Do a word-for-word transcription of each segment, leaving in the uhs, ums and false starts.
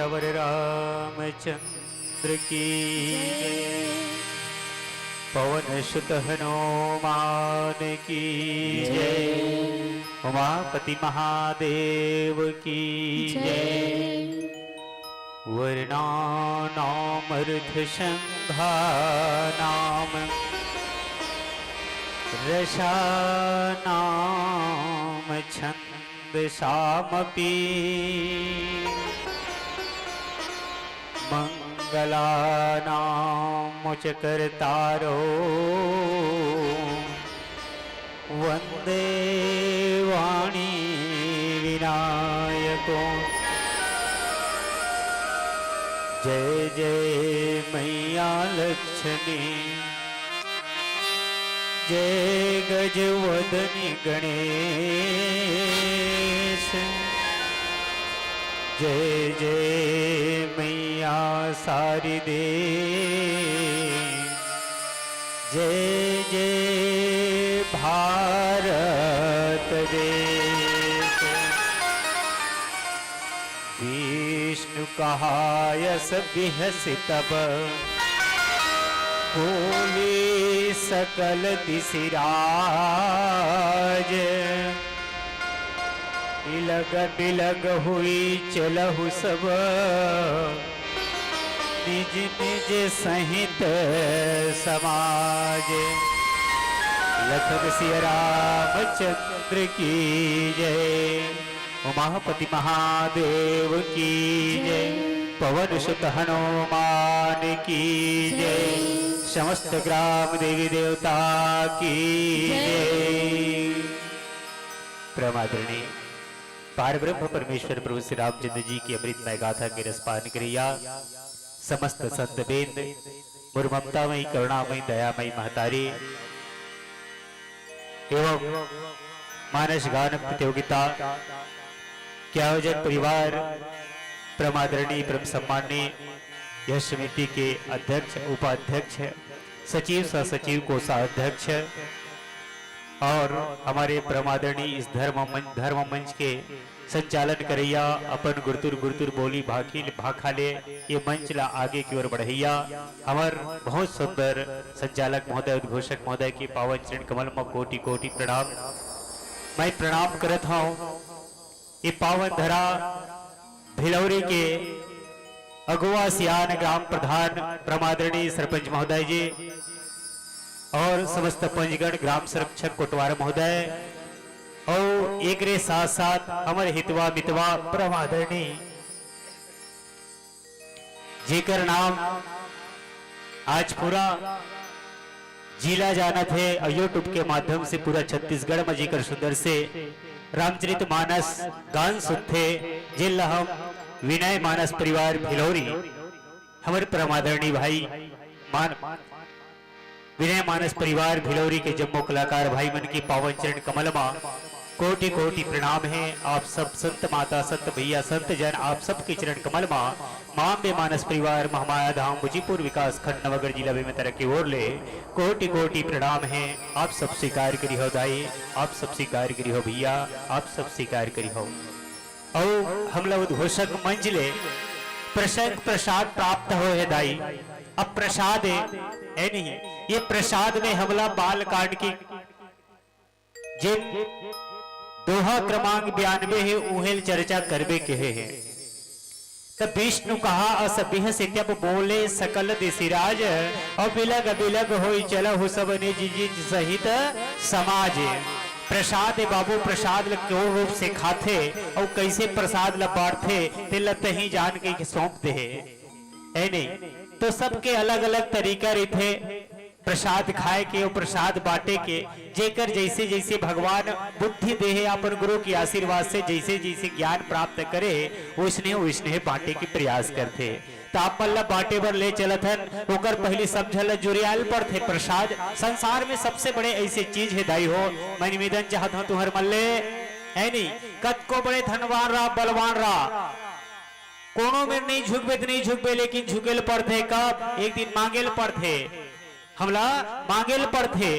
वर रामचंद्र की जय। पवन सुत हनुमान की जय। उमापति महादेव की जय। जय। वर्णानामर्थ संघानाम रसानाम छंद सामपि। मंगलानां मुचकर्तारो वंदे वाणी विनायको। जय जय मैया लक्ष्मी, जय गजवदन गणेश, जय जय मैया शारदे, जय जय भारत देश। विष्णु कहायस बिहस तब बोले सकल दिसि राज। इलग बिलग हुई चलहु सब निज निज सहित समाज। लखन सिया रामचंद्र की जय। उमापति महादेव की जय। पवन सुत हनुमान की जय। समस्त ग्राम देवी देवता की जय। परम आदरणीय पार ब्रह्म परमेश्वर प्रभु श्री रामचंद्र जी की अमृतमय गाथा के रसपान करइया समस्त संत बेंद, मोर ममतामयी, करुणामयी, दयामयी महतारी एवं मानस गान प्रतियोगिता के आयोजक परिवार, परम आदरणीय, परम सम्माननीय यह समिति के अध्यक्ष, उपाध्यक्ष, सचिव, सह सचिव, कोषाध्यक्ष और हमारे परम आदरणीय इस धर्म मंच, धर्म मंच के संचालन करइया अपन गुरतुर गुरतुर बोली भाखी भाखा ले ये मंच ला आगे की ओर बढ़इया हमर बहुत सुंदर संचालक महोदय, उद्घोषक महोदय के पावन चरण कमल म कोटि कोटि प्रणाम। मैं प्रणाम करत हौं ये पावन धरा भिलौरी के अगुवा सियान ग्राम प्रधान परम आदरणीय सरपंच महोदय जी और समस्त पंचगण, ग्राम संरक्षक कोटवार महोदय और एकरे साथ साथ हमर हितवा मितवा परम आदरणीय जेकर नाम आज पूरा जिला जानत हे और YouTube के माध्यम से पूरा छत्तीसगढ़ म जेकर सुंदर से रामचरित मानस गान सुनथे, जेन ल हम विनय मानस परिवार भिलौरी, हमर परम आदरणीय भाई मान विनय मानस परिवार भिलौरी के जम्मो कलाकार भाई मन के पावन चरण कमल मा कोटि कोटि प्रणाम हे। आप सब संत माता, संत भैया, संत जन, आप सबके चरण कमल मा मां अम्बे मानस परिवार महामाया धाम बुजीपुर विकास खंड नवागढ़ जिला बेमेतरा के ओर ले कोटि कोटि प्रणाम हे। आप सब स्वीकार करिहो दाई, आप सब स्वीकार करिहो भैया, आप सब स्वीकार करिहो। अउ हमला उद्घोषक मंच ले प्रशंक प्रसाद प्राप्त होय हे दाई। अब प्रसाद ए, ए नहीं, ये प्रसाद में हमला बाल कांड की जेन दोहा क्रमांक बयानबे हे, उहेल चर्चा करबे कहे हे। त विष्णु कहा अस बिहसे तब बोले सकल दिसिराज, अउ बिलग बिलग होई चलहु सब निज निज सहित समाज। प्रसाद ए बाबू, प्रसाद ल कोन रूप से खाथे अउ कइसे प्रसाद ल बांटथे, तेला तहीं जान के सौंप दे हे। ए नहीं, तो सबके अलग-अलग तरीका रहिथे प्रसाद खाए के अउ प्रसाद बांटे के। जेकर जइसे-जइसे भगवान बुद्धि दे हे, अपन गुरु के आशीर्वाद से जइसे-जइसे ज्ञान प्राप्त करे, ओइसने-ओइसने बांटे के प्रयास करथे। त आप मन ल बांटे बर ले चलत हन, ओकर पहिली सब झन ल जुरियाल पड़थे प्रसाद। संसार में सबसे बड़े अइसे चीज हे दाई हो, मैं निवेदन चाहत हौं तुंहर मन ले, है नी, कतको बड़े धनवान रहा, बलवान रहा, कोनो मेर नइ झुकबे त नइ झुकबे, लेकिन झुके ल पड़थे। कब? एक दिन मांगे ल पड़थे, हमला मांगे ल पड़थे।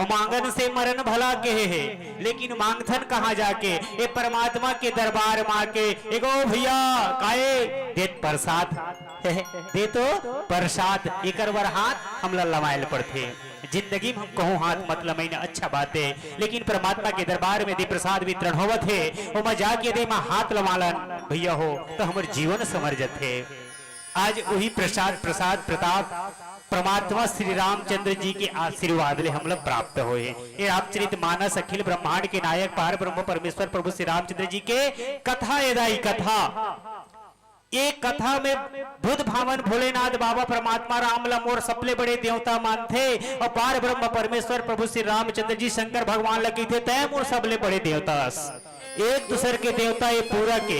मांगन से मरन भला कहे हे, लेकिन मांगथन कहाँ जाके? ए परमात्मा के दरबार मा के, एगो भैया, काए देत प्रसाद, दे तो प्रसाद, एकर बर हाथ हमला लमायल पड़थे। जिंदगी में हम कहूँ हाथ मत लमइन, अच्छा बात हे, लेकिन परमात्मा के दरबार में दे प्रसाद वितरण होवत हे, ओमा जाके दे मा हाथ लमालन भैया हो, तो हमर जीवन समर जथे। आज वही प्रसाद, प्रसाद प्रताप परमात्मा श्री रामचंद्र जी के आशीर्वाद ले हमला प्राप्त होए हे। ये रामचरित मानस अखिल ब्रह्मांड के नायक पार ब्रह्म परमेश्वर प्रभु श्री रामचंद्र जी के कथा, ए दाई कथा। ये कथा में बुद्ध भावन भोलेनाथ बाबा परमात्मा राम ला मोर सबले बड़े देवता मानथे और पार ब्रह्म परमेश्वर प्रभु श्री रामचंद्र जी शंकर भगवान ला कहिथे, "तै मोर सबले बड़े देवता अस।" एक दूसर के देवता ये पूरा के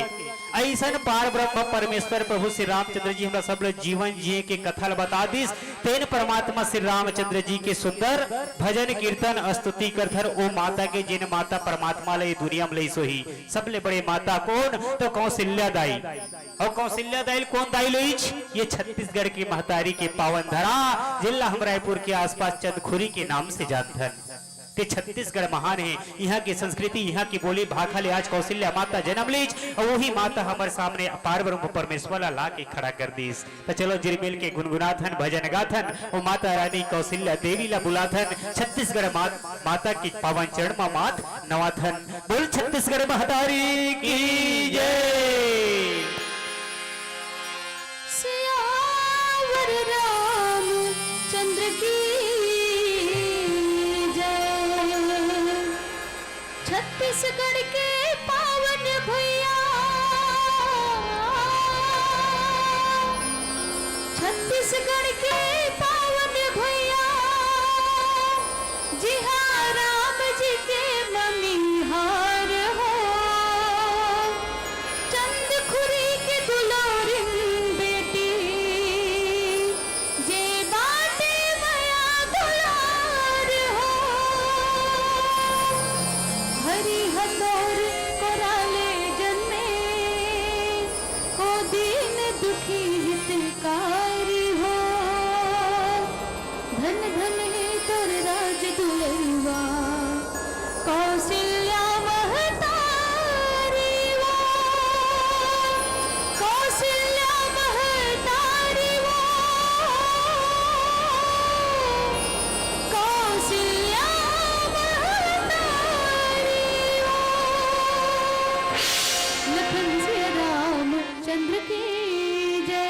अइसन पार ब्रह्म परमेश्वर प्रभु श्री रामचंद्र जी हमरा सब ल जीवन जिए के कथा ल बता दिस। तेन परमात्मा श्री रामचंद्र जी के सुंदर भजन कीर्तन स्तुति करथन ओ माता के, जेन माता परमात्मा ल ये दुनिया में लइस होही। सबले बड़े माता कोन? तो कौशल्या दाई। और कौशल्या दाई ल कोन दाई लइच? ये छत्तीसगढ़ के महतारी के पावन धरा, जिला हम रायपुर के आसपास चंदखुरी के नाम से जानथन। ते छत्तीसगढ़ महान हे, इहाँ के संस्कृति, इहाँ के बोली भाखा ले आज कौशल्या माता जनम लीच, अउ वही माता हमर सामने अपार ब्रह्म परमेश्वर ला लाके खड़ा कर दीस। त चलो जिरमिल के गुनगुनाथन, भजन गाथन, अउ माता रानी कौशल्या देवी ला बुलाथन, छत्तीसगढ़ मात, माता के पावन चरण मा माथ नवाथन। बोल छत्तीसगढ़ महतारी की जय। सियावर रामचंद्र की जय। छत्तीसगढ़ के पावन भैया, छत्तीसगढ़ के पावन भैया, जिहाँ राम जी के ममिहार हो। चंदखुरी के दुलारिन बेटी, जे बाटे मया दुलार हो। हरि हतोर कोराले जन्मे, को दीन दुखी हितकारी हो। धन धन हे तोर राज दुलरुआ, कौशल्या महतारी वो, कौशल्या महतारी वो, कौशल्या महतारी वो। लखन सिया रामचंद्र की जय।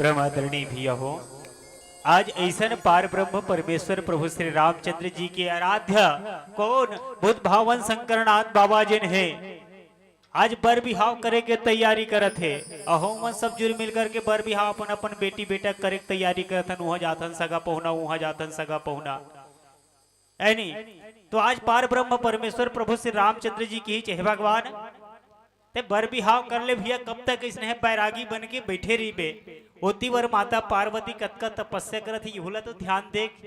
परम आदरणीय भैया हो, आज अइसन पार ब्रह्म परमेश्वर प्रभु श्री रामचंद्र जी के आराध्य कौन बुद्ध भावन शंकरनाथ बाबा जिन हे, आज बर बिहाव करे के तैयारी करत हे। अहो मन सब जुर मिल करके बर बिहाव अपन अपन बेटी बेटा करे के तैयारी करत हन। उहाँ जाथन सगा पहुना, उहाँ जाथन सगा पहुना। ऐ नी, तो आज पार ब्रह्म परमेश्वर प्रभु श्री रामचंद्र जी किहिस, हे भगवान, ते बर बिहाव कर ले भैया, कब तक इसने बैरागी बन के बैठे रहिबे? ओती बर माता पार्वती कतका तपस्या करत हे, इहू ला तो ध्यान देख।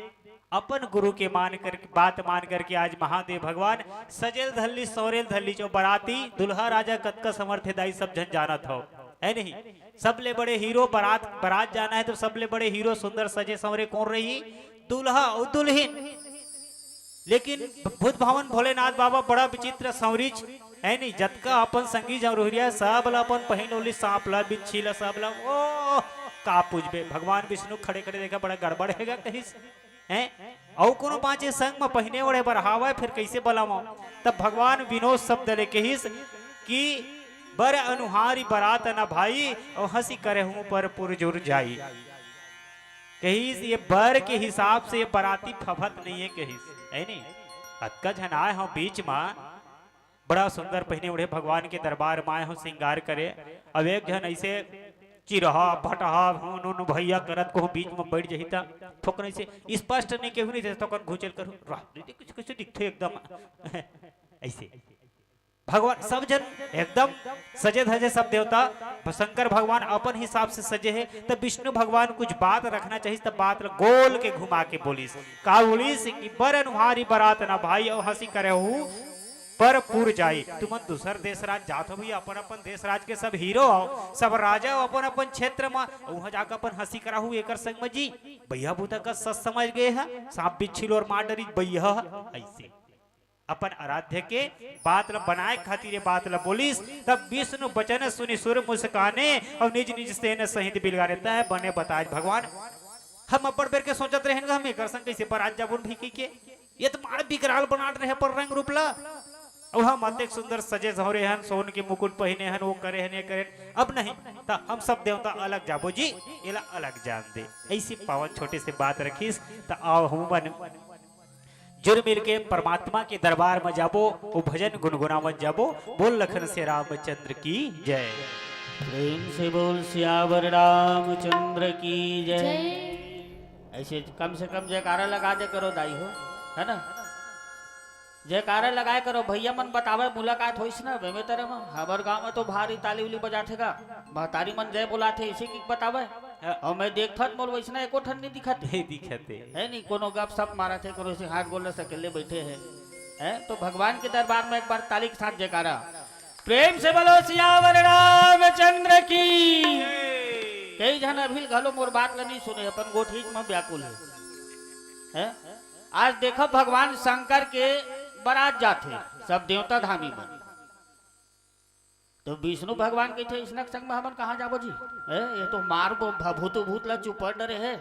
अपन गुरु के मान करके, बात मान करके आज महादेव भगवान सजेल धल्ली, सौरेल धल्ली, जो बराती दुल्हा राजा कतका समर्थ हे दाई, सब झन जानत हो, है नहीं? सबले बड़े हीरो बरात, बरात जाना है तो सबले बड़े हीरो सुंदर सजे संवरे कौन रही? दूल्हा अउ दुल्हिन। लेकिन बुद्ध भवन भोलेनाथ बाबा बड़ा विचित्र संवरिच है नहीं, जतका अपन संगी जौरहुरिया सब ला अपन पहिन ओली, सांप ला, बिच्छी ला, सब ला, ओ का पूछबे, भगवान विष्णु खड़े खड़े देखा, बड़ा गड़बड़ हेगा कहिस, हैं? अउ कोनो बाँचे संग म पहिने ओढ़े बर हावय, फिर कइसे बलावंव? तब भगवान विनोद शब्द ले कहिस कि बर अनुहारी बरात न भाई, अउ हँसी करे हूँ पर पुरजुर जाई। कहिस, ये बर के हिसाब से ये बराती फफत नहीं है, कहिस, है नहीं? अतका झन आए हो बीच मा, बड़ा सुंदर पहिने ओढ़े भगवान के दरबार मा आए हो सिंगार करे। अब एक झन ऐसे चिरहा भटहा हुन उन भैया करत कहूँ बीच में बैठ जही त थोकन ऐसे स्पष्ट नहीं केहू नहीं देता, थोकन घुचल करू, राह दे दे, कुछ कुछ दिखथे एकदम ऐसे। भगवान सब झन एकदम सजे धजे, सब देवता, शंकर भगवान अपन हिसाब से सजे हे, त विष्णु भगवान कुछ बात रखना चाहिए, त बात ल गोल के घुमा के बोलिस। का बोलिस कि बर अनुहारी बरात ना भाई, अउ हँसी करे हूँ पर पुर जाई। तुमन दूसर देश राज जात हो भैया, अपन अपन देश राज के सब हीरो हो, सब राजा हो अपन अपन क्षेत्र म, उहाँ जाके अपन हँसी कराहू एकर संग म जी। भैया भूता का सच समझ गए है, सांप बिच्छी लोर मार डरी भैया, ऐसे अपन आराध्य के बात ल बनाए खातिर ये बात ल बोलिस। तब विष्णु वचन सुनि सुर मुस्काने, अउ निज निज सेन सहित बिलगाने। तह बने बताज भगवान, हम अब्बड़ बेर के सोचत रहेन गा, हम एकर संग कइसे बरात जाबो न भीखी के। ये तो मार बिकराल बनात रहे अपन रंग रूप ला। अउ हम अतेक सुंदर सजे संवरे हन, सोन के मुकुट पहिने हन, वो करे हन, ये करे हन। अब नहीं, त हम सब देवता अलग जाबो जी, एला अलग जान दे। ऐसी पावन छोटे से बात रखिस, त आओ हमन जुर मिल के परमात्मा के दरबार म जाबो, वो भजन गुनगुनावत जाबो। बोल लखन से रामचंद्र की जय। प्रेम से बोल सियावर रामचंद्र की जय। जय। ऐसे कम से कम जयकारा लगा दे करो दाई हो, है ना? जयकारा लगाए करो, भैया मन बतावे, मुलाकात होइस ना बेमे तरे म। हमर गांव में तो भारी ताली उली बजाथे गा, महतारी मन जय बोलाथे, इसे की बतावे। हाँ। अउ मैं देखथन मोर वइसना एको ठन नहीं दिखत। नहीं दिखत हे। है नहीं, कोनो गप सप मारत हे, कोनो से हाथ गोड़ ल सकेले बैठे हे। हैं? तो भगवान के दरबार में एक बार ताली के साथ जयकारा। प्रेम से बोलो सियावर रामचंद्र की। कई झन अभी घलो मोर बात ल नहीं सुने, अपन गोठीच में व्याकुल हे। हैं? आज देखो भगवान शंकर के बरात जाथे, सब देवता धामी मन। तो विष्णु भगवान कहिथे, "इसनक संग में हमन कहाँ जाबो जी? ए, ये तो मार बो-, भ-, भूत, भूत ला चुपर डरे हे।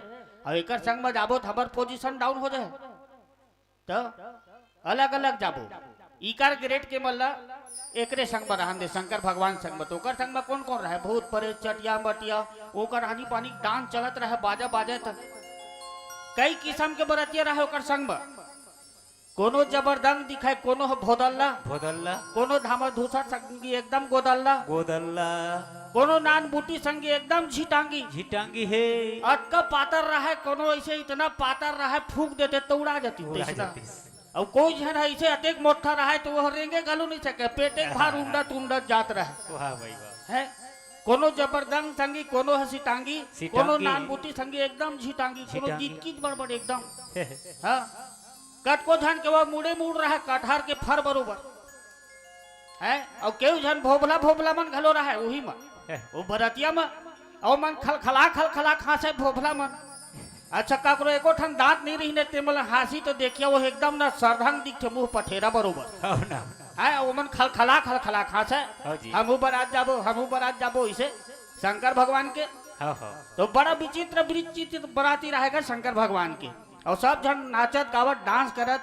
अउ एकर संग में जाबो त हमर position down हो जाए। तो अलग-अलग जाबो। इकर grade के मन ला एकरे संग में रहन दे, शंकर भगवान संग में।" तो ओकर संग में कौन-कौन रहे? भूत, प्रेत, चटिया, मटिया, ओकर आनी बानी dance चलत रहे, बाजा बाजे त कई किसम के बरतिया रहे ओकर संग में। कोनो जबरदंग दिखाए, कोनो ह भोदल्ला, भोदल्ला। कोनो धामर धूसर संगी एकदम गोदल्ला, गोदल्ला। कोनो नान बूटी संगी एकदम झिटांगी। झिटांगी हे। अतका पातर रहे, कोनो ऐसे इतना पातर रहे, फूंक देते तो उड़ा जाती हो उड़ा ऐसा। जाती। अउ कोई झन ऐसे अतेक मोट्ठा रहे तो वो रेंगे घलो नहीं सके, पेटे भार उंडत उंडत जात रहे। वाह भाई वाह। है कोनो जबरदंग संगी, कोनो ह सिटांगी, सिटांगी। कोनो नान बूटी संगी एकदम झिटांगी, कोनो झिटांगी। गिचकिच बड़बड़ एकदम। हाँ। कतको झन के वो मुड़े मुड़ रहे, कटहर के फर बरोबर। हैं? अउ केहू झन भोभला भोभला मन घलो रहे, उही म। हैं। वो बरतिया म। अउ मन खलखला खलखला खांसे भोभला मन। अच्छा, काकरो एको ठन दांत नहीं रहिने, ते मन हाँसी तो देखिया, वो एकदम न सरधंग दिखथे, मुंह पथेरा बरोबर। हो ना। हैं? वो मन खलखला खलखला खांसे। हो जी। हमहू बरात जाबो, हमहू बरात जाबो, इसे शंकर भगवान के। हो, हो। तो बड़ा विचित्र विचित्र बराती रहेगा शंकर भगवान के। अउ सब झन नाचत गावत dance करत,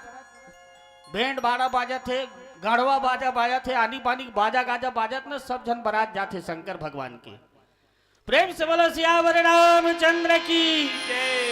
बैंड बाड़ा बाजत हे, गढ़वा बाजा बाजत हे, आनी बानी बाजा गाजा बाजत न सब झन बरात जात हे शंकर भगवान के। प्रेम से बोलो सियावर रामचंद्र की जय।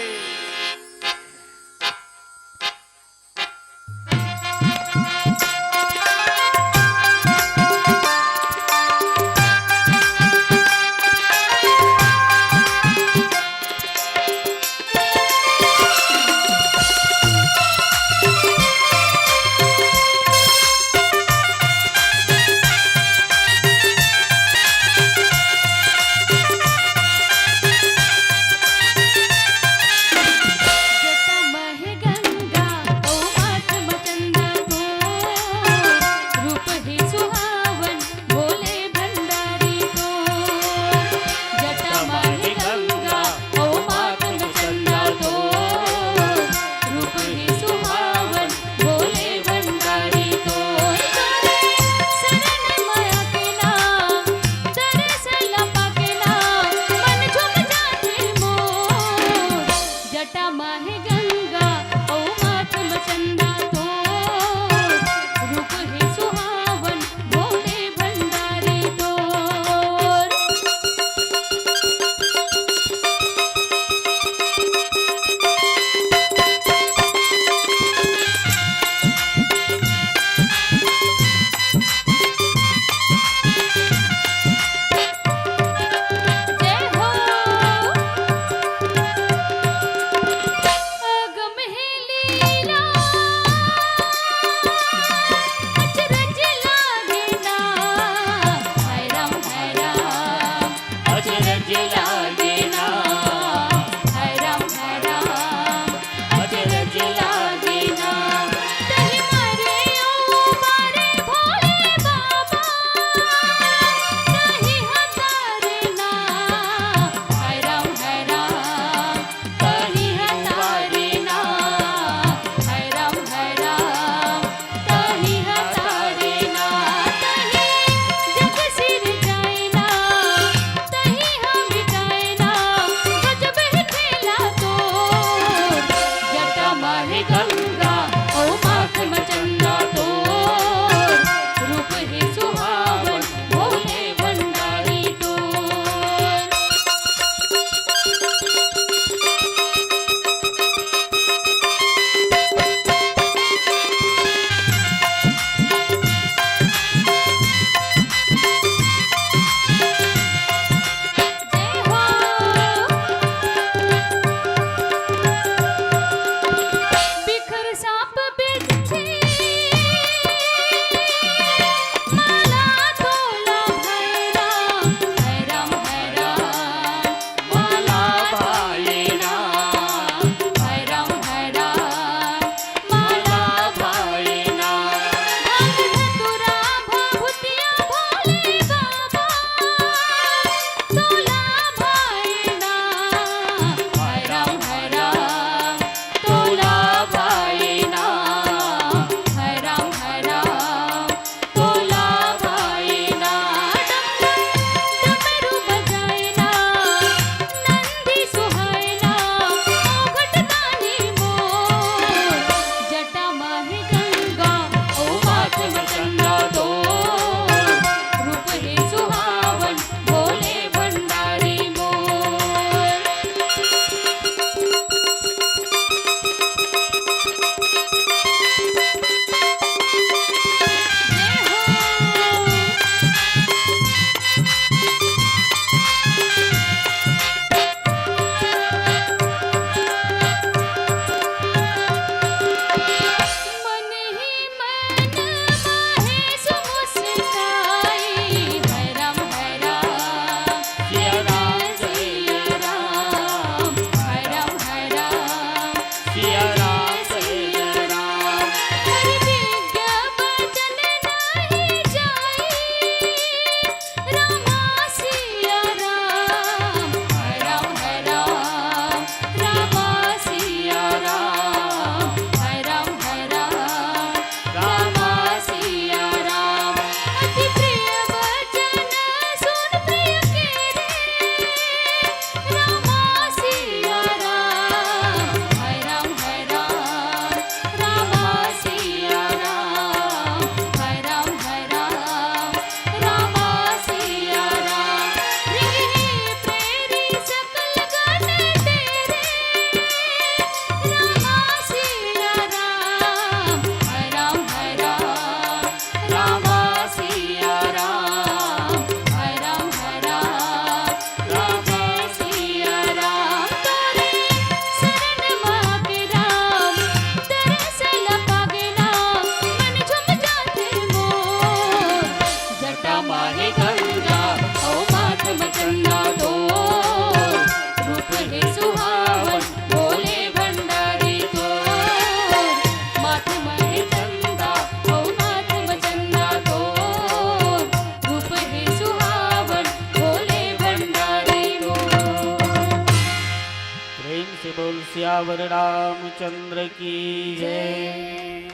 रामचंद्र की जय।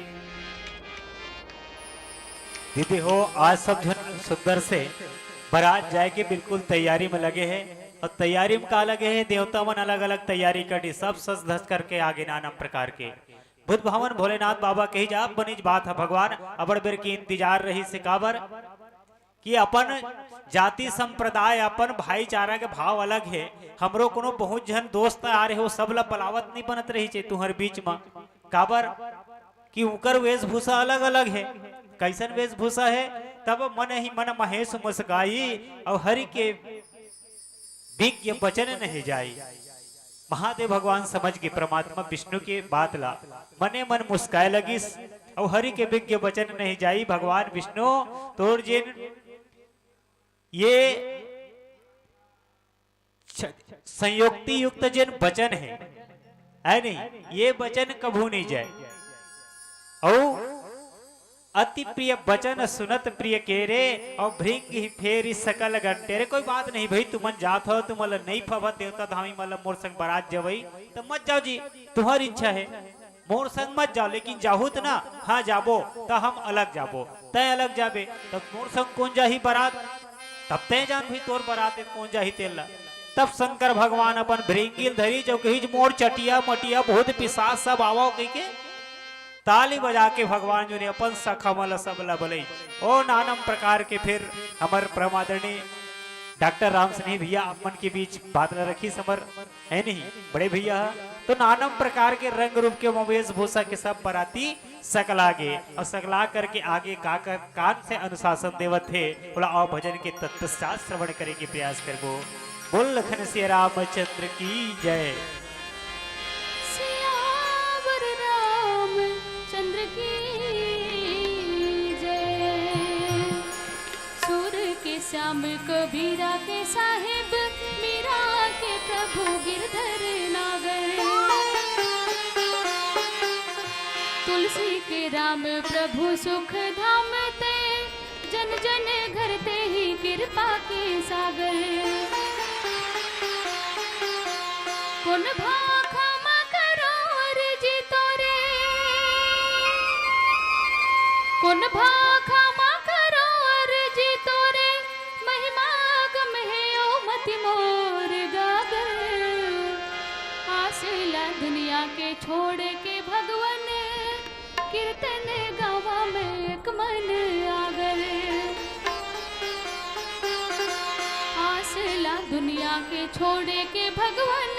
दीदी हो, आज सब झन सुंदर से बारात जाए के बिल्कुल तैयारी में लगे हे। अउ तैयारी में का लगे हे, देवता मन अलग-अलग तैयारी कर दी, सब सज धज करके आगे नानम प्रकार के। बुद्ध भवन भोलेनाथ बाबा कही जा, बनीच बात हे भगवान, अबड़ बेर के इंतजार रहिस हे काबर कि अपन जाति संप्रदाय, अपन भाईचारा के भाव अलग हे। हमरो कोनो बहुत झन दोस्त आ रहे हो, सब ला पलावत नहीं बनत रही छे तुहर बीच म। काबर कि उकर वेशभूषा अलग-अलग हे। कैसन वेशभूषा हे? तब मन ही मन महेश मुस्काई, अउ हरि के विज्ञ बचन नहीं जाई। महादेव भगवान समझ के परमात्मा विष्णु के बात ला, मने मन मुस्काए लगिस, अउ हरि के विज्ञ बचन नहीं जाई। भगवान विष्णु, तोर जेन ये छ-, संयोक्ति युक्त जेन बचन हे, है नहीं, ये बचन कभू नहीं जाए। अउ अति प्रिय बचन सुनत प्रिय केरे, अउ भृंग ही फेरी सकल गंटे रे। कोई बात नहीं भाई, तुमन जात हो, तुमन ला नहीं फबत देवता धामी मन ला मोर संग बारात जवई, त मत जाओ जी, तुम्हारी इच्छा है, मोर संग मत जाओ, लेकिन जाहू त ना, हाँ जाबो, त हम अलग जाबो, तय अलग जाबे, तब मोर संग कोन जाही बारात? तब तय जान भी तोर बारात में कोन जाही तेला। तब शंकर भगवान अपन भृंगी ल धरी, जो कहिस मोर चटिया मटिया भूत पिशाच सब आवो कहिके ताली बजा के भगवान जो ने अपन सखा मन ला सब ला बलई। ओ नानम प्रकार के फिर हमर परम आदरणीय डॉक्टर राम स्नेही भैया आप मन के बीच बात ला रखिस हमर, है नहीं, बड़े भैया ह। तो नानम प्रकार के रंग रूप के वेशभूषा के सब बराती सकला गे अउ सकला करके आगे का कर, कान से अनुशासन देवत हे, ओला अउ भजन के तत्पश्चात श्रवण करे के प्रयास करबो। बोल लखन सिया रामचंद्र की जय। सियावर रामचंद्र की जय। सुर के श्याम कबीरा के साहेब, मीरा के प्रभु गिरधर नागर। तुलसी के राम प्रभु सुख धाम ते, जन जन घर ते ही कृपा के सागर। कोन भाखा मा करो अर्जी तोरे, कोन भाखा मा करो अर्जी तोरे, महिमा गम है ओ मति मोर गागर। आस ला दुनिया के छोड़ के भगवन, कीर्तन गावा मैं एक मन आगर। आस ला दुनिया के छोड़ के भगवन,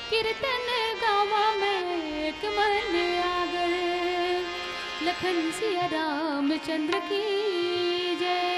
कीर्तन गावा मैं एक मन आगर। लखन सिया रामचंद्र की जय।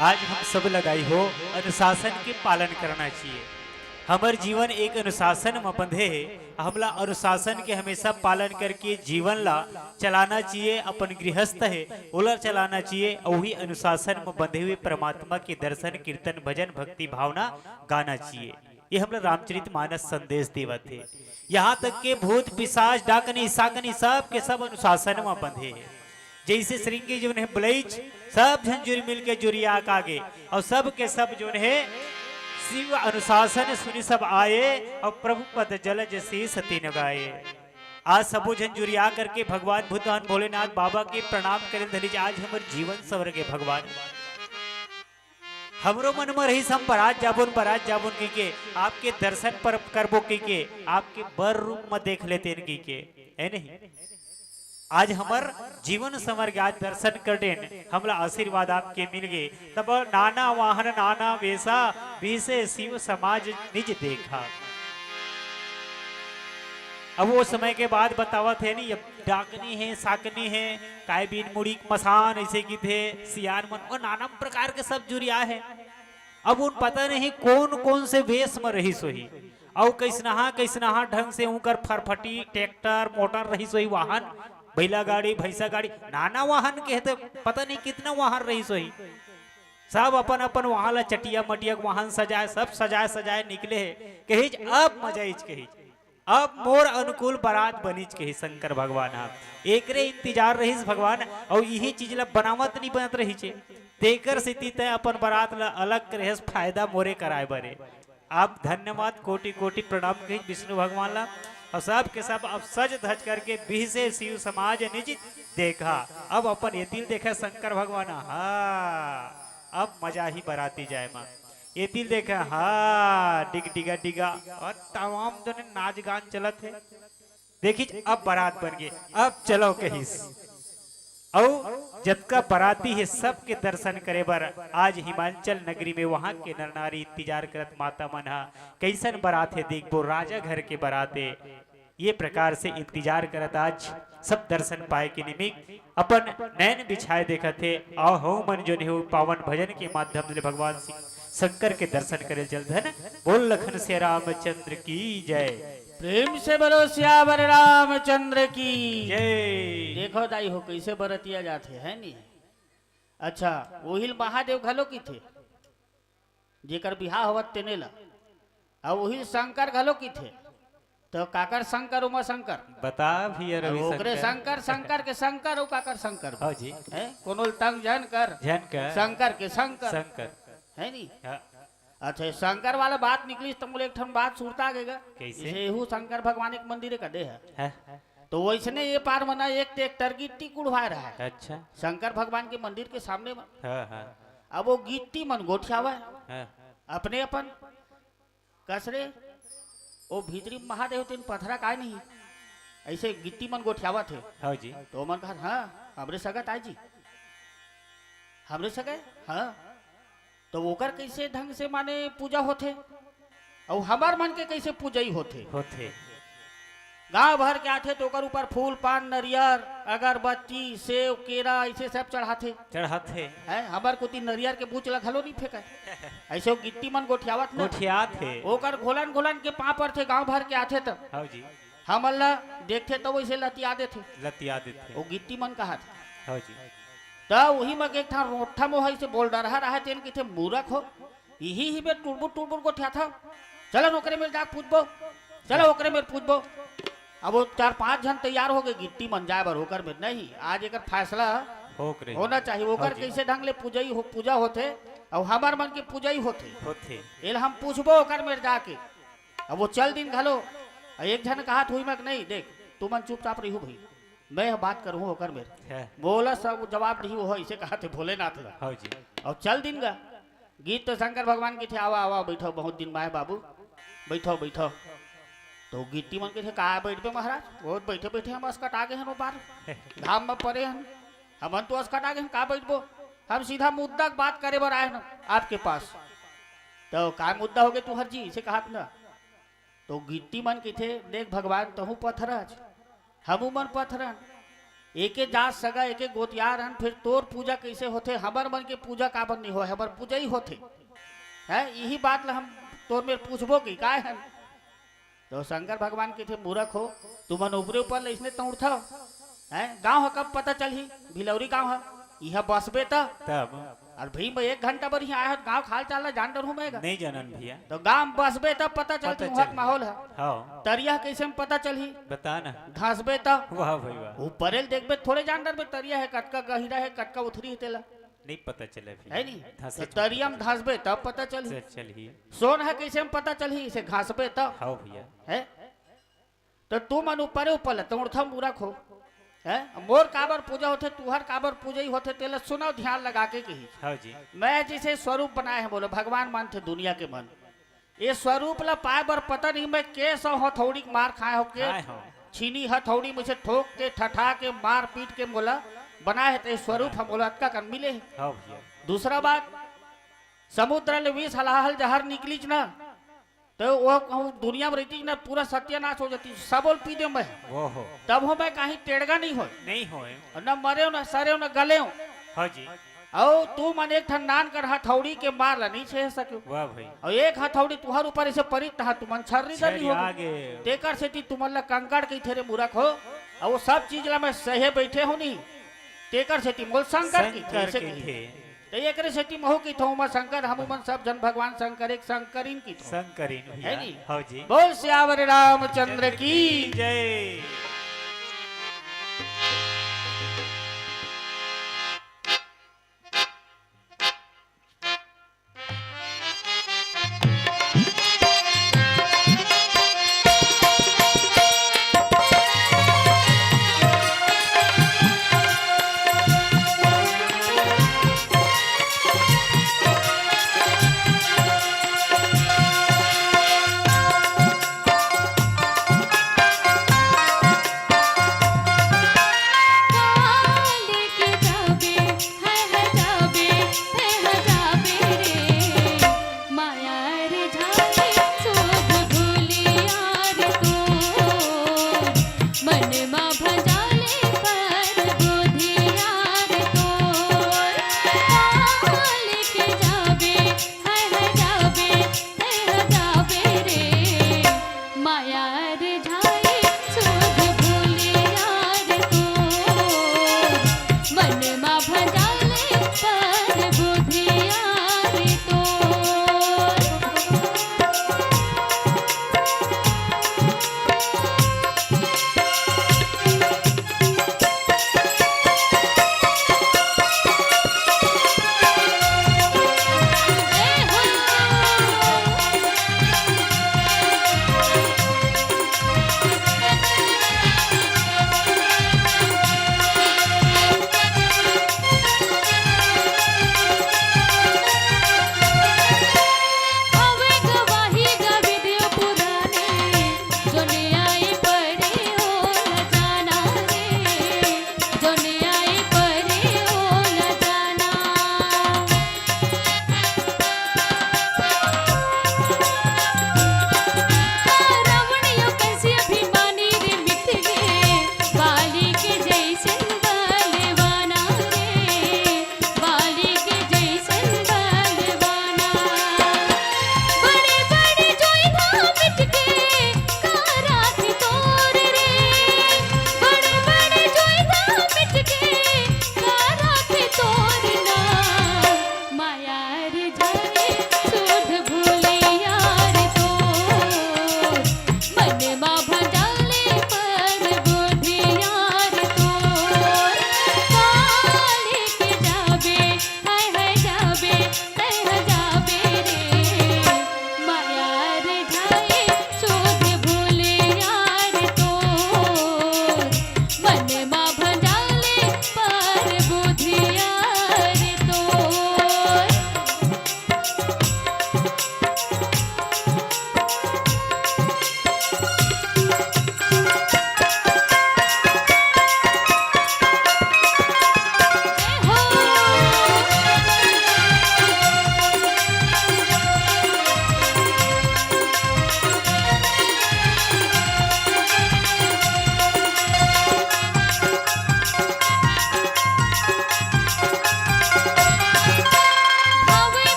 आज हम सब लगाई हो अनुशासन के पालन करना चाहिए। हमर जीवन एक अनुशासन म बंधे हे। हमला अनुशासन के हमेशा पालन करके जीवन ला चलाना चाहिए। अपन गृहस्थ हे, ओला चलाना चाहिए। अउ वही अनुशासन म बंधे हुए परमात्मा के दर्शन, कीर्तन, भजन, भक्ति भावना गाना चाहिए। ये हमला रामचरित मानस संदेश देवत हे। यहाँ तक के भूत, पिशाच, डाकनी, साकनी सब के सब अनुशासन म बंधे हे। जैसे श्रृंगी जोन हे बलैच, सब झन जुर मिल के जुरिया कागे, अउ सब के सब जोन हे शिव अनुशासन सुनि सब आए, अउ प्रभु पद जलज शीस तिन गाए। आज सबो झन जुरिया करके भगवान बुद्ध अउ भोलेनाथ बाबा के प्रणाम करे धनिज। आज हमर जीवन संवर गे भगवान। हमरो मन म रहिस हम बरात जाबोन, बरात जाबोन कहिके, आपके दर्शन पर करबो कहिके, आपके बर रूप म देख लेतेन कहिके, है नहीं? आज हमर जीवन संवर गे, आज दर्शन करडेन, हमला आशीर्वाद आपके मिल गे। तब नाना वाहन नाना वेशा, बिहसे शिव समाज निज देखा। अब वो समय के बात बतावत हे नी, अब डाकनी हे, साकनी हे, काय बीन मुड़ी मसान, ऐसे किथे सियान मन, वो नाना प्रकार के सब जुरिया हे। अब उन पता नहीं कौन कौन से वेश म रहिस होही, अउ कैसनहा कैसनहा ढंग से उनकर फरफटी, ट्रैक्टर, मोटर रहिस होही, वाहन, बैला गाड़ी, भैंसा गाड़ी, नाना वाहन के हे तो पता नहीं कितना वाहन रहिस होही। सब अपन अपन वाहन ला चटिया मटिया के वाहन सजाए, सब सजाए सजाए निकले हे। कहिच अब मजा आइच कहिच, अब मोर अनुकूल बरात बनिच कहिच शंकर भगवान ह। एकरे इंतजार रहिस भगवान, अउ इही चीज ला बनावत नहीं बनत रहिचे, तेकर सेती तय अपन बरात ला अलग करे हस, फायदा मोरे कराए बरे। आप धन्यवाद, कोटि कोटि प्रणाम कहिच विष्णु भगवान ला। अउ सब के सब अब सज धज करके बिहसे शिव समाज निज देखा। अब अपन एतिल देखा शंकर भगवान, हाँ, अब मजा ही बराती जाए मा। एतिल देखा, हाँ, डिग डिगा डिगा, अउ तमाम जने नाच गान चलत हे। देखिच, अब बरात बन गे, अब चलो कहिस। अउ जतका बराती हे, सबके दर्शन करे बर आज हिमाचल नगरी में वहां के नर नारी इंतजार करत, माता मन ह, कैसन बरात हे, देखबो, राजा घर के बरात हे। ये प्रकार से इंतजार करत आज सब दर्शन पाए के निमित्त अपन नैन बिछाए देखत हे। आओ हो मन जोन हे, पावन भजन के माध्यम ले भगवान शिव शंकर के दर्शन करे चल धन। बोल लखन सिया रामचंद्र की जय। प्रेम से बोलो सियावर रामचंद्र की जय। देखो दाई हो, कैसे बरतिया जाथे, है नी? अच्छा, ओहिल महादेव घलो किथे, जेकर बिहाव होवत तेने ला, अउ ओहिल शंकर घलो किथे। तो काकर शंकर, उमा शंकर? बता भी यार, अब रवि ओकरे शंकर। शंकर, शंकर के शंकर, अउ काकर शंकर? हाँ जी। हैं? कोनो ल तंग झन कर। झन कर। शंकर के शंकर। शंकर। है नी? हाँ। अच्छा, शंकर वाला बात निकलिस त मोला एक ठन बात सुरता आ गे गा। कैसे? जैसे एहू शंकर भगवान एक मंदिर का दे है। हाँ। तो वैसने ये पार मना एक ट्रैक्टर गिट्टी कुढ़वा रहा है। अच्छा। शंकर भगवान के मंदिर के सामने में। हाँ, हाँ। अब वो गिट्टी मन गोठियावा है। हाँ। अपने अपन कस रे, ओ भीतरी महादेव तेन पथरा काय नहीं, ऐसे गिट्टी मन गोठियावत हे। हाँ जी। तो ओमन कहत, "हाँ, हमरे सगा ताई जी, हमरे सगा, हाँ।" तो ओकर कैसे ढंग से माने पूजा होथे, अउ हमर मन के कैसे पूजई होथे? होथे। गांव भर के आथे तो ओकर ऊपर फूल, पान, नरियर, अगरबत्ती, सेव, केरा, ऐसे सब चढ़ाथे। चढ़ाथे। हैं, हमर कोती नरियर के बूच ला घलो नहीं फेंकय। ऐसे वो गिट्टी मन गोठियावत न। गोठियात हे। ओकर घोलन घोलन के पांव परथे, गांव भर के आथे त। हाँ जी। हमन ला देखथे त वैसे लतिया देथे। लतिया देथे। वो गिट्टी मन कहत। हाँ जी। त उही म एक ठा रोठा मोह ऐसे बोल डरहा रहा, तेन किथे, "मूरख हो, इही ही बेर टुड़बुर टुड़बुर गोठियाथव। चलो ओकरे मेर जा पूछबो, चलो ओकरे मेर पूछबो।" अब वो चार पांच झन तैयार हो गए गिट्टी मन जाए बर ओकर मेर। नहीं, आज एकर फैसला होक रही। होना चाहिए। ओकर हाँ जी। कैसे ढंग ले पूजई हो, पूजा होथे, अउ हमर मन के पूजई होथे। होथे। एल हम पूछबो ओकर मेर जाके। अब वो चल दिन घलो, अउ एक झन कहत हुई मैं कि, "नहीं, देख, तुमन चुपचाप रहिहू भाई, मैं ह बात करहूँ ओकर मेर।" है। मोला सब जवाब दिही, वो ऐसे कहत हे भोलेनाथ ला। हाँ जी। अउ चल दिन गा। गीत तो शंकर भगवान के थे, "आवा, आवा, बैठो, बहुत दिन बाय बाबू, बैठो, बैठो।" तो गिट्टी मन के थे, "का बैठबे महाराज, बहुत बैठे बैठे हम असकटा गे हन ओ बार, घाम में परे हन, हमन तो असकटा गे हन, का बैठबो, हम सीधा मुद्दा के बात करे बर आए हन आपके पास।" तो का मुद्दा हो गए तुहर जी, इसे कहत ना। तो गिट्टी मन किथे, "देख भगवान, तहूँ पथरच, हमू मन पथरन, एके जात सगा, एके गोतियार हन, फिर तोर पूजा कइसे होथे, हमर मन के पूजा काबर नइ होय, हमर पूजा ही होथे। हैं, इही बात ला हम तोर मेर पूछबो कि काय हन? तो शंकर भगवान कहिथे, "मूरख हो, तुमन ऊपरे ऊपर ले अइसने तौड़थव, हैं? गाँव ह कब पता चलही, भिलौरी गाँव ह, इहाँ बसबे त।" तब? अउ भई मैं एक घंटा बर इहाँ आय हँव, गाँव के हाल चाल ला जान डरहूँ मैं गा। नइ जानन भइया। तो गाँव म बसबे तब पता चलही, पता उहाँ के चलही। माहौल ह। हव। तरिया ह कइसे म पता चलही? बता ना। धँसबे त। वाह भई वाह। ऊपरे ले देखबे थोड़े जान डरबे, तरिया हे, कतका गहिरा हे, कतका उथरी हे तेला। नइ पता चले भइया। हे नी? धँसे तो तरिया म धँसबे तब पता चलही। से चलही। सोन ह कइसे म पता चलही? इसे घँसबे तब। हव भइया। हे? तो तुमन ऊपरे ऊपर ले तौड़थव मूरख हो। हैं? मोर काबर पूजा होथे, तुँहर काबर पूजा ही होथे, तेला सुनव ध्यान लगा के कही। हव जी। मैं जइसे स्वरूप बनाय हँव, मोला भगवान मानथे दुनिया के मन। ए स्वरूप ला पाय बर पता नहीं मैं के सौ हथौड़ी के मार खाय हँव, के खाय हँव। छीनी हथौड़ी म से ठोक के, ठठा के, मार पीट के मोला बनाय हे, त ए स्वरूप ह मोला अतका कन मिले हे। हव भइया। दूसरा बात, समुद्र ले विष हलाहल जहर निकलिस ना, त ओ कहूँ दुनिया म रहितिस ना, पूरा सत्यानाश हो जातिस, सबो ल पी देंव मैं। ओहो। तभो मैं कहीं टेड़गा नइ होय। नइ होय। अउ न मरेंव, न सरेंव, न गलेंव। हव जी। अउ तुमन एक ठन नान कन हथौड़ी के मार ला नइ सहे सकेव। वाह भई। अउ एक हथौड़ी तुँहर ऊपर अइसे परिस तहाँ तुमन छर्री दर्री छर्री होगे। आगे। तेकर सेती तुमन ला कंकड़ कहिथे रे मूरख हो। अउ ओ सब चीज ला मैं सहे बइठे हँव नी। तेकर सेती मोला शंकर कहिथे, शंकर अइसे कहिथे। कहिथे। त एकरे सेती महूँ कहिथँव उमा शंकर, हमू मन सब झन भगवान शंकर एक शंकरिन कहिथँव। शंकरिन भइया। हे नी? हव जी। बोल सियावर रामचंद्र की। जय।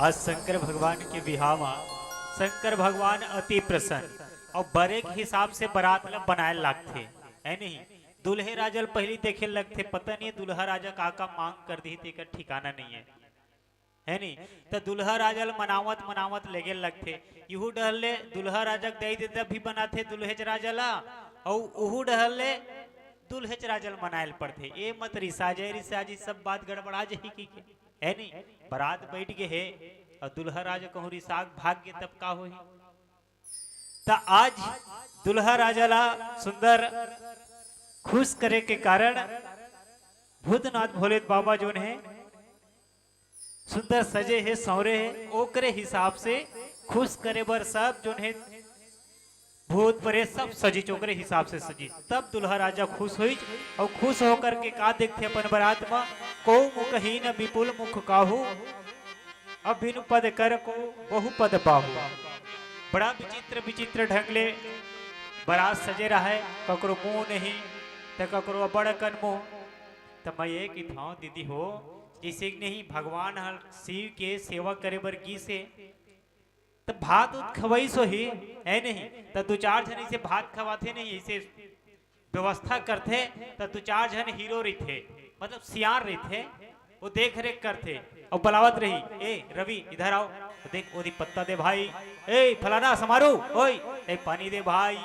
आज शंकर भगवान के बिहाव म शंकर भगवान अति प्रसन्न अउ बरे के हिसाब से बरात ल बनाए ल लागथे, है नहीं? दुल्हे राजा ल पहिली देखे ल लगथे, पता नहीं दुल्हा राजा का का मांग कर दिही, तेकर ठिकाना नहीं है, है नहीं? त दुल्हा राजा ल मनावत मनावत लेगे ल लगथे। इहू डहर ले दुल्हा राजा के दई दे तब भी बनाथे दुल्हेच राजा ला, अउ उहू डहर ले दुल्हेच राजा ल मनाए ल पड़थे। ए मत रिसा जाए, रिसा जी, सब बात गड़बड़ा जाही की के, है नहीं? बरात बैठ गे हे अउ दुल्हा राजा कहूँ रिसा के भाग गे तब का होही? त आज दुल्हा राजा ला सुंदर खुश करे के कारण भूतनाथ भोले बाबा जोन हे सुंदर सजे हे, संवरे हे, ओकरे हिसाब से खुश करे बर सब जोन हे भूत प्रेत सब सजिच ओकरे हिसाब से सजिच। तब दुल्हा राजा खुश होइच अउ खुश होकर के का देखथे अपन बरात म, को मुखहीन विपुल मुख काहू, अभिन पद कर को बहु पद पाहू। बड़ा विचित्र विचित्र ढंग ले बरात सजे रहय, ककरो मुंह नहीं त ककरो अब्बड़ अकन मुंह। त मैं ये किथौं दीदी हो, जैसे कि नहीं भगवान ह शिव के सेवा करे बर गिस हे, त भात उत खवइस होही, है नहीं? त दू चार झन इसे भात खवाथे नहीं, इसे व्यवस्था करथे, त दू चार झन हीरो रहिथे, मतलब सियान रहिथे, वो देख रेख करथे, अउ बलावत रही, "ए रवि, इधर आओ, देख ओदी पत्ता दे भाई, ए फलाना समारू, ओए, ए पानी दे भाई,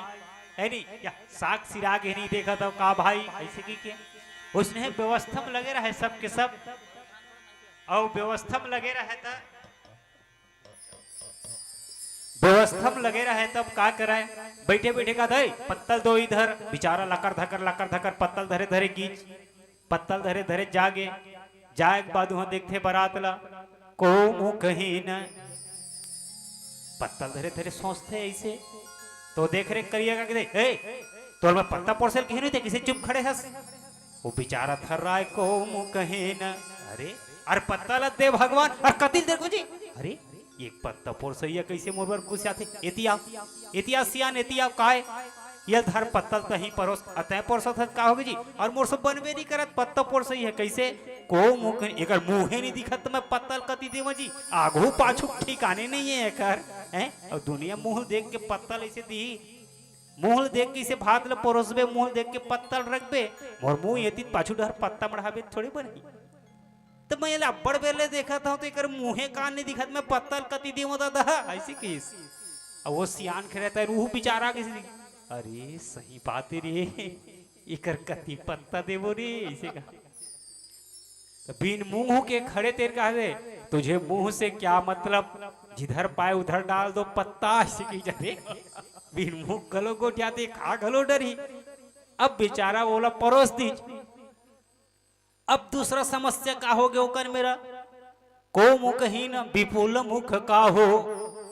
है नहीं? या साग सिरा के नहीं देखत हव का भाई?" ऐसे की के उसने व्यवस्था में लगे रहे सब के सब, अउ व्यवस्था में लगे रहे त व्यवस्था में लगे रहे तब का कराए, बैठे बैठे का दे पत्तल दो इधर, बेचारा लकर धकर लकर धकर पत्तल धरे धरे गिस, पत्तल धरे धरे जागे, जाए के बाद उहाँ देखथे बरात ला, को मुखहीन पत्तल धरे धरे सोचथे ऐसे, तो देख रेख करिया का दे, ए, तोर में पत्ता पोरसेल कहीं नहीं थे, किसे चुप खड़े हस? वो बेचारा थर्राए, को मुखहीन, अरे, अरे पत्ता ल दे भगवान, अरे कतिल दे को जी, अरे एक पत्ता पोरसइया कैसे मोर बर गुस्साथे? एती आव, एती आव सियान, एती आव, काय? ये धर पत्तल तहीं परोस, अतय परोसत हस का होगे जी? अउ मोर से बनबे नहीं करत, पत्ता पोरसइया कैसे? को मुख, एकर मुंहे नहीं दिखत, त मैं पत्तल कति देवं जी? आगू पाछू ठिकाने नहीं है एकर, हैं? अउ दुनिया मुंह देख के पत्तल ऐसे दी, मुंह देख के इसे भात ल परोसबे, मुंह देख के पत्तल रखबे, मोर मुंह एती पाछू डहर पत्ता मढ़ाबे थोड़ी बनही। त मैं एला अब्बड़ बेर ले देखत हंव, त एकर मुंहे कान नहीं दिखत, मैं पत्तल कति देवं दादा, ऐसे कहिस। अब वो सियान खड़े त उहू बेचारा कहिस, अरे सही बात हे रे, एकर कति पत्ता देबो रे, ऐसे कहा। त बिन मुंह के खड़े तेर कहा दे, तुझे मुंह से क्या मतलब, जिधर पाए उधर डाल दो पत्ता, ऐसे कही जाथे। बिन मुंह घलो गोठियाथे, खा घलो डरही। अब बेचारा ओला परोस दीस। अब दूसरा समस्या का होगे ओकर मेर, को मुखहीन विपुल मुख काहू,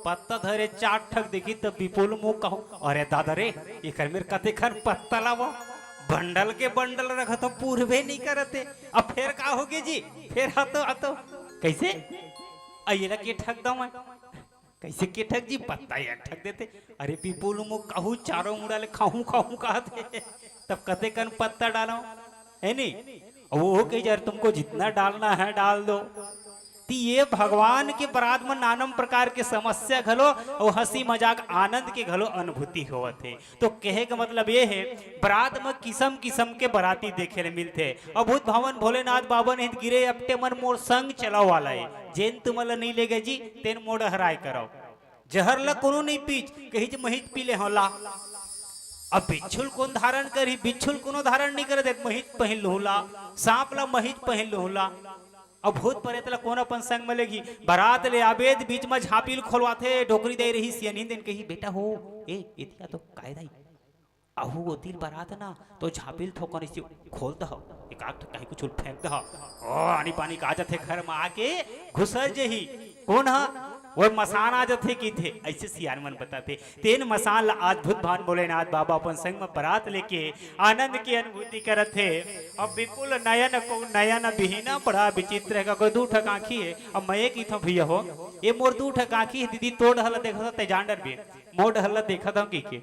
पत्ता धरे चार ठक देखिस त विपुल मुख काहू। अरे दादा रे, एकर मेर कतेकन पत्ता लावंव, बंडल के बंडल रखत हंव, पूरबे नहीं करत हे। अब फेर का होगे जी, फेर हा तो, हा तो, कैसे? अ एला के ठक दंव मैं? कैसे के ठक जी, पत्ता एक ठक देथे। अरे विपुल मुख काहू, चारों मुड़ा ले खाहूं खाहूं कहत हे। तब कतेकन पत्ता डालंव, है नी? अउ वो कही जा रहे, तुमको जितना डालना है डाल दो। त ये भगवान के बरात में नानम प्रकार के समस्या घलो अउ हंसी मजाक आनंद के घलो अनुभूति होवत हे। तो कहे के मतलब ये हे, बरात में किसम किसम के बराती देखे ले मिलथे। अभूत भावन भोलेनाथ बाबा नहीं गिरे अपटे मन मोर संग चला वाला हे, जेन तुमन ला नहीं लेगे जी, तेन मोर डहराए करव। जहर ला कोनो नहीं पीच, कही जे महिच पी ले हंव ला। अब बिच्छुल कोन धारण करही, बिच्छुल कोनो धारण नहीं करे, देख महिच पहिन लूं ला, सांप ला महिच पहिन लूं ला। अब भूत परेत ला कोन अपन संग में लेगी? बरात ले आबे त बीच में झांपी ल खोलवाथे, डोकरी दे रही सियनही दिन कही, बेटा हो, ए, एतिया तो कायदा ही। आहू ओती ल बरात ना, तो झांपी ल थोकन इसी खोल दह, एक आध ठो कहीं कुछ फेंक दह। ओ, आनी पानी का जथे घर में आके घुसर जेही। कोन हा? वो मसान आ जथे की थे, ऐसे सियान मन बताथे। तेन मसान ला अद्भुत भान भोलेनाथ बाबा अपन संग में बरात लेके आनंद की अनुभूति करत हे। अब विपुल नयन को नयन बिहीना, बड़ा विचित्र हे, का कोई दू ठक आंखी हे। अब मैं एक इथों भैया हो, ये मोर दू ठक आंखी हे दीदी, तोर डहर ला देखत हंव, ते जान डरबे, मोर डहर ला देखत हंव की के।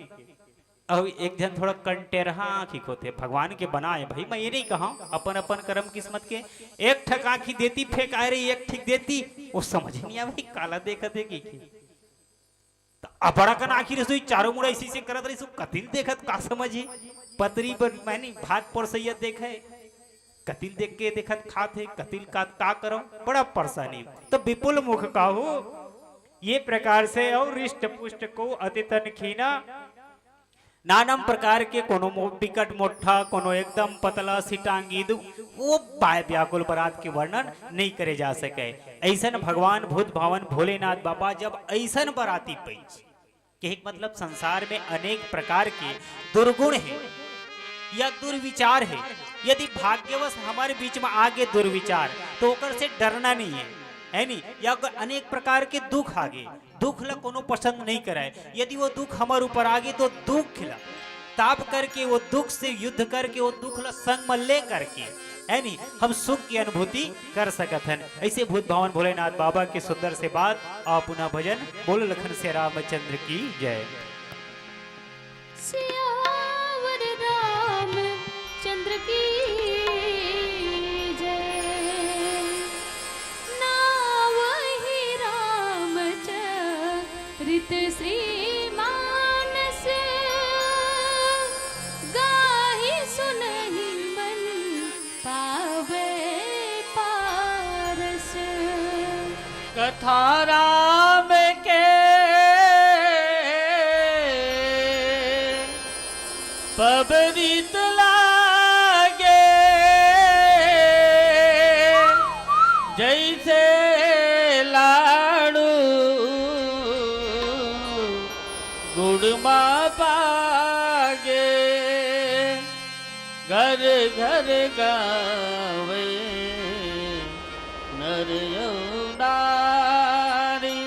अउ एक झन थोड़ा कंटेरहा आँखी के होथे, भगवान के बनाए भाई, मैं ये नहीं कहा, अपन अपन करम किस्मत के। एक ठक आँखी देती फेंकाए रही, एक ठिक देती, वो समझ ही नहीं आवे काला देखत हे कि, कि। त अबड़ा कन आँखी रसोई चारों मुड़ा इसी से करत रही, सो कतिल देखत का समझी, पतरी पर मैंने भात परसैया देखे, कतिल देख के देखत खात हे, कतिल का, का करव, बड़ा परेशानी। तो विपुल मुख काहू, ये प्रकार से और रिष्ट पुष्ट को अति तन खीना, नानम प्रकार के कोनो मो-, बिकट मोट्ठा, कोनो एकदम पतला सिटांगी दु, वो बाय व्याकुल बरात के वर्णन नहीं करे जा सके। ऐसन भगवान भूत भावन भोलेनाथ बाबा जब ऐसन बराती पैस, कहे के मतलब संसार में अनेक प्रकार के दुर्गुण हे या दुर्विचार हे, यदि भाग्यवश हमारे बीच में आगे दुर्विचार, तो ओकर से डरना नहीं है, है नी? या अगर अनेक प्रकार के दुख आगे, दुख ला कोनो पसंद नहीं करे, यदि वो दुख हमर ऊपर आगे तो दुख ला ताप करके, वो दुख से युद्ध करके, वो दुख ला संग में ले करके, है नी, हम सुख की अनुभूति कर सकत हन। ऐसे भूत भावन भोलेनाथ बाबा की सुंदर से बात। आप पुनः भजन बोल लखन से रामचंद्र की जय। सियावर रामचंद्र की जय। नावहि रामचरित श्री मानस, गाहि सुनहि मन पावे पारस। कथा राम के पबरित लागे, जैसे लाड़ू गुड़ मा पागे। घर घर गावे नर अउ नारी,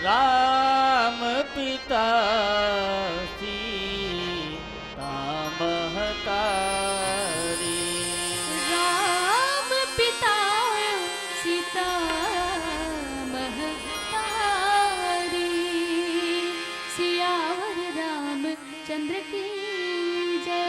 राम पिता सीता महतारी। राम पिता सीता महतारी। सियावर रामचंद्र की जय।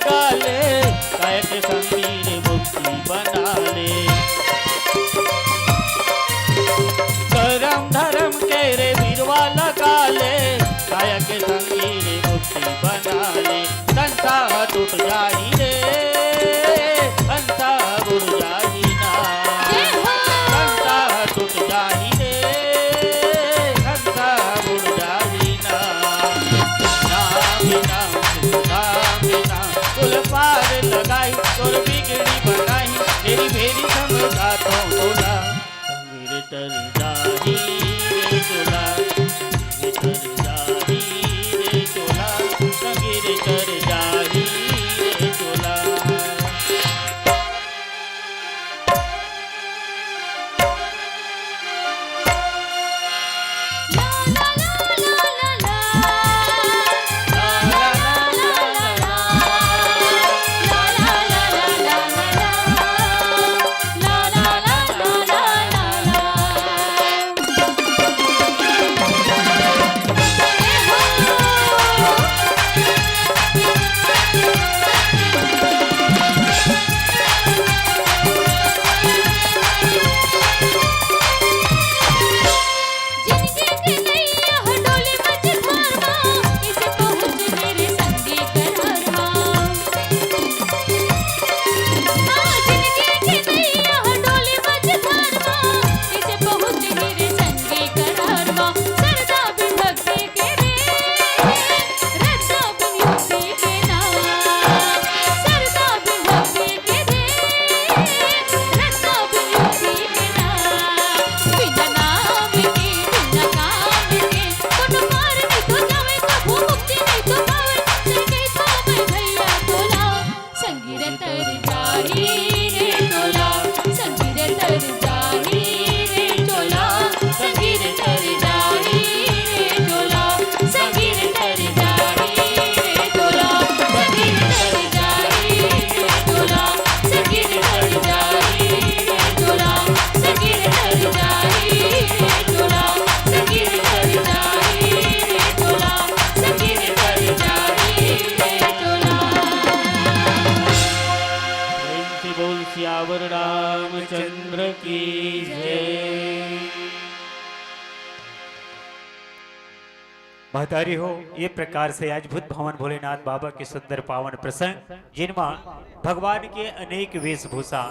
काले, काया के संगी रे मुक्ति बना ले। करम धरम के रे बीरवा लगा ले, काया के संगी रे मुक्ति बना ले। संसा टूट जाही रे, संसा उड़ जाही ना। जय हो। संसा टूट जाही रे, संसा उड़ जाही ना। ना बिना, ना बिना, पुल पार लगाई, तोर बिगड़ी बनाई, मेरी भेरी समझा तो बोला। संगीर तर जाही रे चोला, संगीर तर जाही रे चोला, संगीर तर जाही रे चोला। प्रेम से बोल सियावर रामचंद्र की जय। महतारी हो, ये प्रकार से आज भूत भवन भोलेनाथ बाबा के सुंदर पावन प्रसंग, जिनमा भगवान के अनेक वेशभूषा,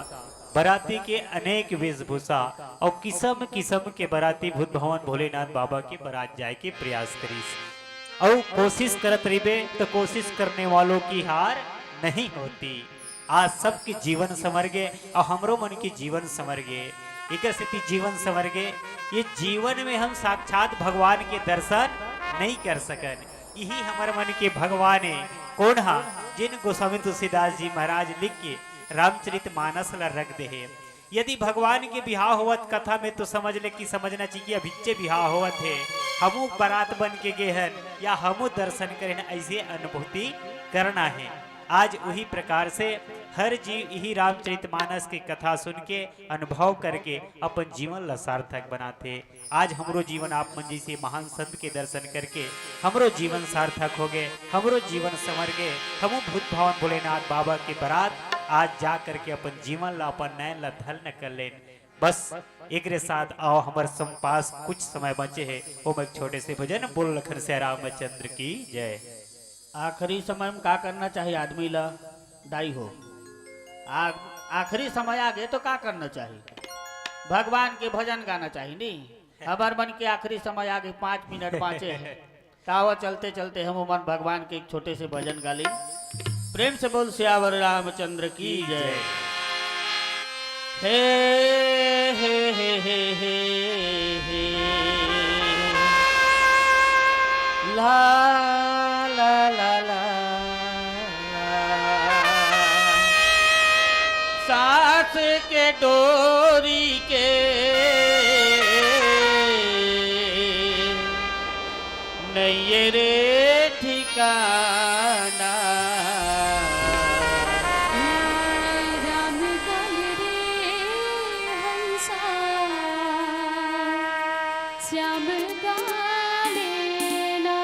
बराती के अनेक वेशभूषा अउ किसम किसम के बराती भूत भवन भोलेनाथ बाबा के बरात जाए के प्रयास करिस। अउ कोशिश करत रहिबे त कोशिश करने वालों की हार नहीं होती। आज सबके जीवन संवर गे अउ हमरो मन के जीवन संवर गे। एकर सेती जीवन संवर गे, ये जीवन में हम साक्षात भगवान के दर्शन नहीं कर सकन। यही हमर मन के भगवान हे। कोन हा? जिन गोस्वामी तुलसीदास जी महाराज लिख के रामचरित मानस ला रख दे हे। यदि भगवान के बिहाव होवत कथा में, तो समझ ले कि समझना चाहिए अभिच्चे बिहाव होवत हे, हमू बरात बन के गे हन या हमू दर्शन करे हन, ऐसे अनुभूति करना हे। आज उही प्रकार से हर जीव इही रामचरित मानस के कथा सुन के, अनुभव करके अपन जीवन ला सार्थक बनाथे। आज हमरो जीवन आप मन जैसे महान संत के दर्शन करके हमरो जीवन सार्थक हो गए, हमरो जीवन संवर गए। हमू भूत भवन भोलेनाथ बाबा के बरात आज जा करके अपन जीवन ला, अपन नैन ला धन्य कर लेन। बस एकरे साथ आओ, हमर संपास कुछ समय बचे हे, ओमा एक छोटे से भजन। बोल लखन से रामचंद्र की जय। आखिरी समय में का करना चाहिए आदमी ला, दाई हो? आ-, आखिरी समय आ गे तो का करना चाहिए? भगवान के भजन गाना चाहिए, नी? हमर मन के आखिरी समय आ गे, पाँच मिनट बाँचे हे। तावा चलते चलते हम मन भगवान के एक छोटे से भजन गा ली। प्रेम से बोल सियावर रामचंद्र की जय। हे, हे, हे, हे, हे, हे। ला, ला, ला, ला, ला। सास के डोरी के नइये रे ठिकाना। राम गाल रे हंसा, श्याम गाले ना।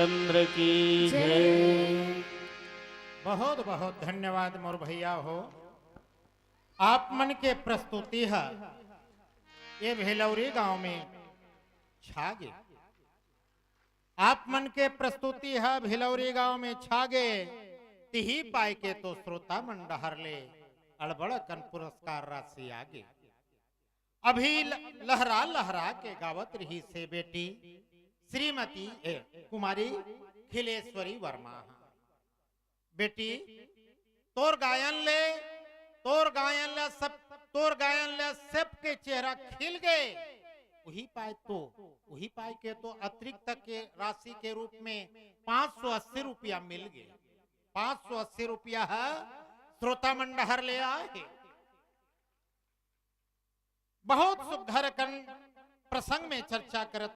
चंद्र की जय। बहुत बहुत धन्यवाद मोर भैया हो। आप मन के प्रस्तुति ह ये भेलौरी गांव में छा गे। आप मन के प्रस्तुति ह भेलौरी गांव में छा गे, तिही पाय के तो श्रोता मन डहर ले अड़बड़ अकन पुरस्कार राशि आगे। अभी ल- लहरा लहरा के गावत रही से बेटी श्रीमती ए, कुमारी खिलेश्वरी वर्मा। बेटी, तोर गायन ले, तोर गायन ले सब, तोर गायन ले सबके चेहरा खिल गए। वही पाए तो, वही पाए के तो अतिरिक्त के राशि के रूप में पाँच सौ अस्सी रुपया मिल गए। पाँच सौ अस्सी रुपया ह श्रोता मन डहर ले आए हे। बहुत सुघर कन प्रसंग में चर्चा करत